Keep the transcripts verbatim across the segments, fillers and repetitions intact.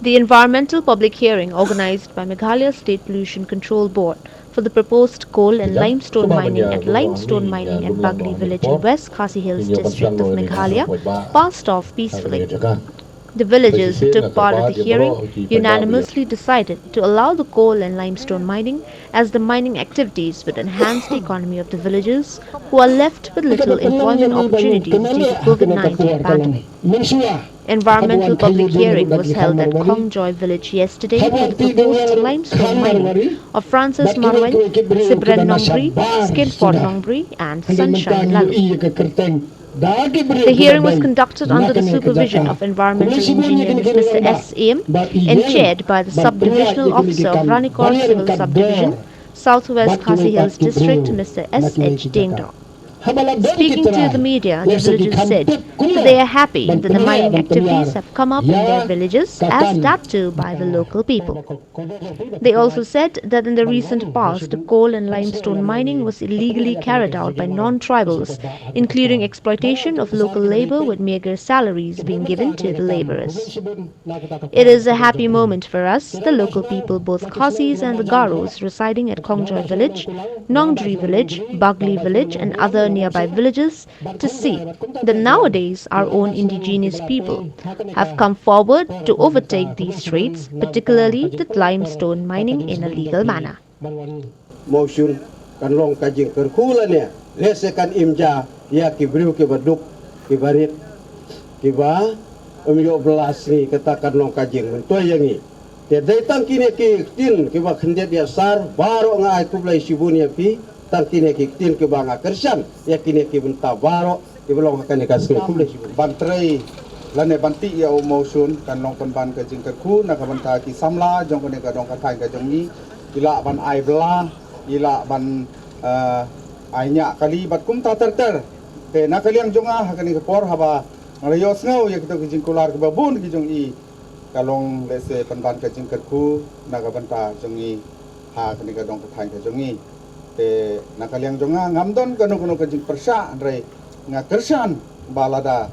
The environmental public hearing organized by Meghalaya State Pollution Control Board for the proposed coal and limestone mining at Limestone Mining at Bagli village in West Khasi Hills district of Meghalaya passed off peacefully. The villagers who took part in the hearing unanimously decided to allow the coal and limestone mining, as the mining activities would enhance the economy of the villagers, who are left with little employment opportunities due to COVID nineteen pandemic. Environmental public hearing was held at Khongjoy village yesterday for the proposed limestone mining of Francis Marweiñ, Sibren Nongbri, Skinford Nongbri and Sunshine Laloo. The hearing was conducted under the supervision of environmental engineer Mister S Iem and chaired by the subdivisional officer of Ranikor Civil Subdivision, Southwest Khasi Hills District, Mister S H Diengdoh. Speaking to the media, the villagers said that they are happy that the mining activities have come up in their villages, as that too by the local people. They also said that in the recent past, coal and limestone mining was illegally carried out by non-tribals, including exploitation of local labor with meager salaries being given to the laborers. It is a happy moment for us, the local people, both Khasis and the Garos residing at Khongjoy village, Nongdri village, Bagli village, and other nearby villages, to see that nowadays our own indigenous people have come forward to overtake these trades, particularly the limestone mining, in a legal manner. Mawshun, kan long ka jingkyrkhu lane lehse kan im ja ïa ki briew kiba duk, kiba rit, kiba ym ïoh bylla sngi. Kata kan long ka jingmyntoi ïa ngi. Te dei tang kine ki ktien kiba khyndiat ïa sar baroh, nga ai khublei shibun ïa phi. Tang kine ki ktien kiba nga kyrshan ïa kine ki bynta baroh kiba long ha kane ka sngi. Khublei shibun. Ban trei lane ban tih ïa u mawshun kan long pynban ka jingkyrkhu na ka bynta ki samla jong kane ka dong ka thaiñ ka jong ngi. I lah ban ai bylla, i lah ban, eh, ai ñiah kali bad kumta ter ter. Te na ka liang jong nga ha kane ka por, haba nga la ïohsngew ïa kito ki jingkular kiba bun ki jong i, ka long lehse pynban ka jingkyrkhu na ka bynta jong ngi ha kane ka dong ka thaiñ ka jong ngi. Te na ka liang jong nga ngam don kano kano ka jingpyrshah, hynrei nga kyrshan ba lada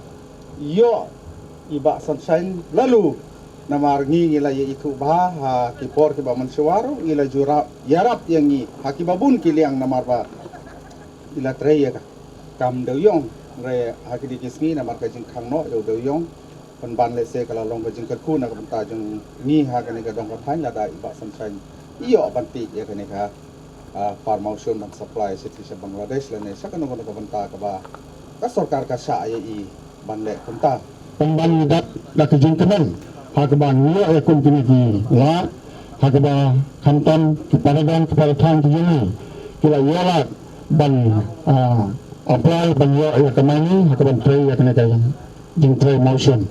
ïoh i Bah Sunshine Laloo, namar ngi ngi la ïa ithuh bha ha ki por kiba mynshuwa ruh ngi la ju ïarap ïa ngi ha kiba bun ki liang, namar ba i la trei ïa ka kam dewiong. Hynrei ha kine ki sngi namar ka jingkhang noh ïa u dewiong, pynban lehse ka la long ka jingkyrkhu na ka bynta jong ngi ha kane ka dong ka thaiñ, lada i Bah Sunshine i ïoh ban tih ïa kane ka, ah, par mawshun ban supply sha Bangladesh lane sha kano kano ka bynta kaba ka sorkar ka shah ïa i ban leh kumta. Pynban ngi dap da ka jingkmen ha kaba ngi ïoh ïa kum kine ki lad, ha kaba khamtam ki para don ki para thaiñ ki jong ngi ki la ïoh lad ban, ah, apply ban ïoh ïa ka mane ha kaban trei ïa kane ka jingtrei mawshun.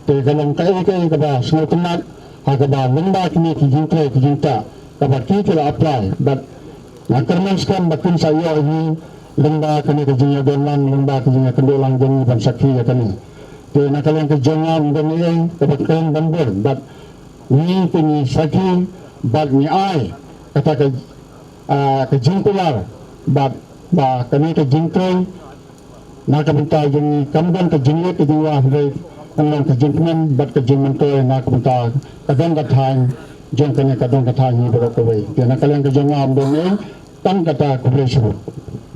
Te ka long kaei kaei kaba sngewtynnat ha kaba lyngba kine ki jingtrei ki jingtah kaba ki ki la apply, bad nga kyrmen skhem ba kin sa ïoh hi lyngba kane ka jingïadonlang, lyngba ka jingïakynduh lang jong ngi ban sakhi ïa kane. Te na ka liang ka jong nga ym don ei ei kaba kren ban bun, bad ngi te ngi sakhi bad ngi ai kata ka, ah, ka jingkular bad ba kane ka jingtrei na ka bynta jong ngi kam don ka jingleh ka jingwah, hynrei kan long ka jingkmen bad ka jingmyntoi na ka bynta ka dong ka thaiñ jong kane ka dong ka thaiñ ngi baroh kawei. Te na ka liang ka jong nga ym don ei, tang kata, khublei shibun.